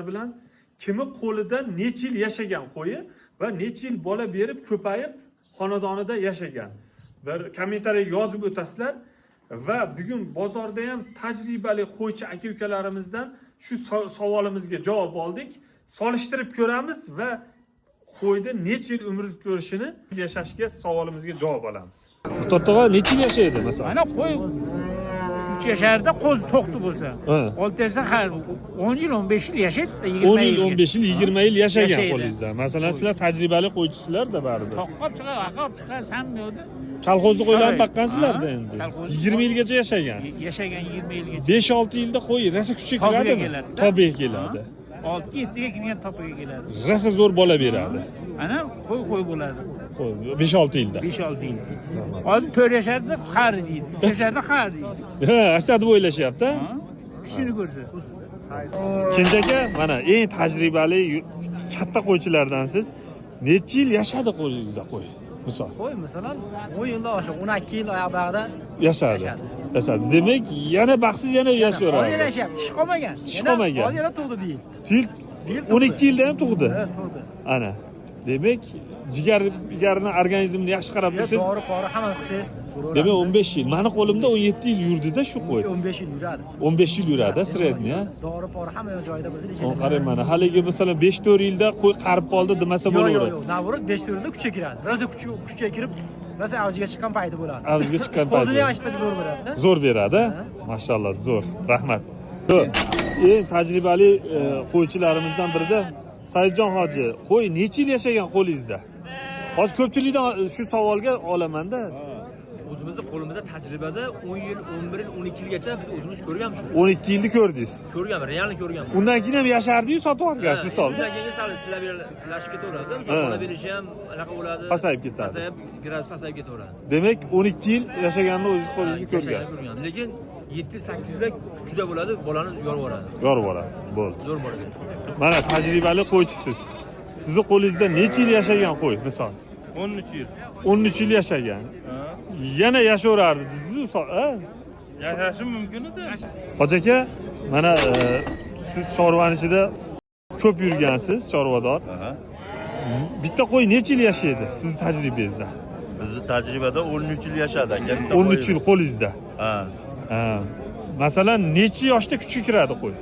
Bilan kimi qo'lida necha yil yashagan qo'yi va necha yil bola berib, ko'payib, xonadonida yashagan, bir kommentariy yozib o'tasizlar. Va bugun bozorda ham tajribali qo'ychi aka ukalarimizdan shu savolimizga javob oldik. Solishtirib ko'ramiz va qo'yni necha yil umr ko'rishini, yashashiga savolimizga javob olamiz. Tog'a, necha yil yashaydi, masalan? Mana, qo'y 3 yasharda, qo'zi to'xti bo'lsa. 6 yashar, har 10 yil, 15 yil yashaydi. 10 yil, 15 yil, 20 yil yashagan Yashaydi. qo'lingizda. Masalan, sizlar tajribali qo'ychisizlarda baribir. Toqqa olib chiqadi, aqa olib chiqadi, hamma yoqda. Kolxozni qo'ylarni Shoir. baqqansizlarda endi. Kolxoz. 20 yilgacha yashagan. Yashagan 20 yilgacha. 5-6 yilda qo'y rosa kuchga Tobiga kiradimi? keladi. Tobiga keladi. 6-7ga kirgan topiga keladi. Rosa zo'r bola beradi. Ana, qo'y qo'y bo'ladi. Qo'y 5-6 yilda. 5-6 yil. Hozir 4 yasharda qari deydi, 3 yasharda qari deydi. Ha, ana deb o'ylashyapti. Ha? Tishini ko'rsa. Kenja aka, mana, eng tajribali katta qo'ychilardansiz. Necha yil yashadi qo'lingizda qo'y? Misol. Qo'y, masalan, 10 yildan oshiq, 12 yil oyoq bag'da. Yashadi. Yashadi. Demak, yana baxtsiz yana Hozir yashayveradi. yashayapti, tish qolmagan. Tish Yana- qolmagan. Hozir yana tug'di bu yil. Yil. Bu yil tug'di. 12 yilda ham tug'di. Ha, tug'di. Ana. Demak, jigarni, organizmini yaxshi qarab Yo, tursangiz, dori pori hammasi qilsangiz turaveradi. Demak, 15 yil. Mani qo'limda 17 yil yurdida shu qo'y. 15 yil yuradi. 15 yil yuradi, средний, ha? Dori pori hamma yoq joyida bo'lsa. Uni qarang, mana haligi, masalan, 5-4 yilda qo'y qarib qoldi demasa Yo'q, yo'q, bo'laveradi. yo'q. Наоборот, 5-4 yilda kuchga kiradi. Rosa kuchga kirib, rosa avjiga chiqqan payti bo'ladi. Avjiga chiqqan payti. Qo'zini ham shu paytda zo'r beradi-da. Zo'r beradi. Mashalloh, zo'r. Rahmat. Zo'r. Eng tajribali qo'ychilarimizdan birida Saidjon hoji, qo'y necha yil yashagan qo'lingizda? Hozir ko'pchilikdan shu savolga olamanda. O'zimizni qo'limizda, tajribada 10 yil, 11 yil, 12 yilgacha biz o'zimiz ko'rganmiz shuni. 12 yilni ko'rdingiz. Ko'rganman, реально ko'rganman. Undan keyin ham yashardi-yu, sotib yuborgansiz, misol. Undan keyin sal lashib ketaveradi. Misol, bola berishi ham anaqa bo'ladi. Pasayib ketadi. Pasayib, gradus pasayib ketaveradi. Demak, 12 yil yashaganini o'zingiz qo'lingizda ko'rgansiz. Ko'rgan. Lekin 7 8 yilda kuchida bo'ladi, bolani yorib yuboradi. Yorib yuboradi. Bo'ldi. Zo'r bola beradi. Mana, tajribali qo'ychisiz. Sizni qo'lingizda necha yil yashagan qo'y, misol? 13 yil. 13 yil yashagan. Yana yashaverardi dedingiz, ha? Yashashi mumkin edi. Hoji aka, mana, siz chorvani ichida ko'p yurgansiz, chorvador. Bitta qo'y necha yil yashaydi sizni tajribangizda? Bizni tajribada 13 yil yashadi aka, bitta 13 yil qo'yimiz. qo'lingizda. Ha. Ha. Masalan, necha yoshda kuchga kiradi qo'y?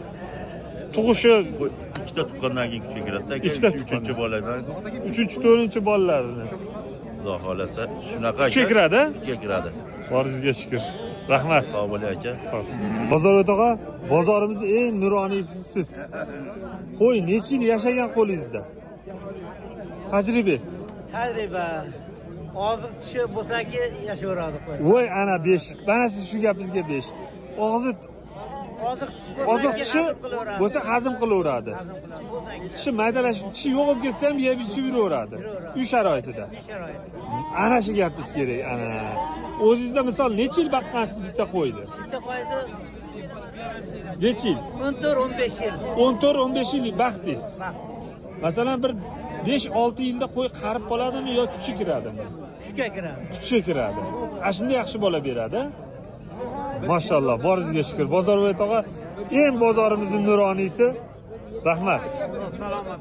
Tug'ishi. Qo'y ikkita tuqqandan keyin kuchga kiradi aka. Ikkita Uchinchi boladan. Uchinchi, to'rtinchi bolalarini. Xudo xohlasa, shunaqa aka. Kuchga kiradi? Kuchga kiradi. Boringizga shukur. Rahmat. Sog' bo'ling, aka. Bozor tog'a, bozorimizni eng nuroniysi siz. Qo'y necha yil yashagan qo'lingizda? Tajribangiz. Tajriba, oziq tishi bo'lsaki, yashayveradi qo'y. Voy, ana, 5. Mana siz shu gapingizga 5. Og'zi Oziq tishi bo'lsaki, oziq tishi hazm qilaveradi. Bo'lsa, hazm qilaveradi. Hazm qiladi. Bo'lsaki. Tishi maydalashib, tishi yo'q bo'lib ketsa ham yeb ichib yuraveradi. Uy sharoitida. Uy sharoiti. Ana shu gapingiz kerak. Ana. O'zingizda, misol, necha yil baqqansiz bitta qo'yni? Bitta qo'yni. Necha yil? 14-15 yil. 14-15 yil baqdingiz. Masalan, bir 5-6 yilda qo'y qarib qoladimi yo kuchi kiradimi? Kuchga kiradi. Kuchga kiradi. Ana shunda yaxshi bola beradi. Mashalloh, boringizga shukur. Bozorboy tog'a, eng bozorimizni nuroniysi. Rahmat. Salomat.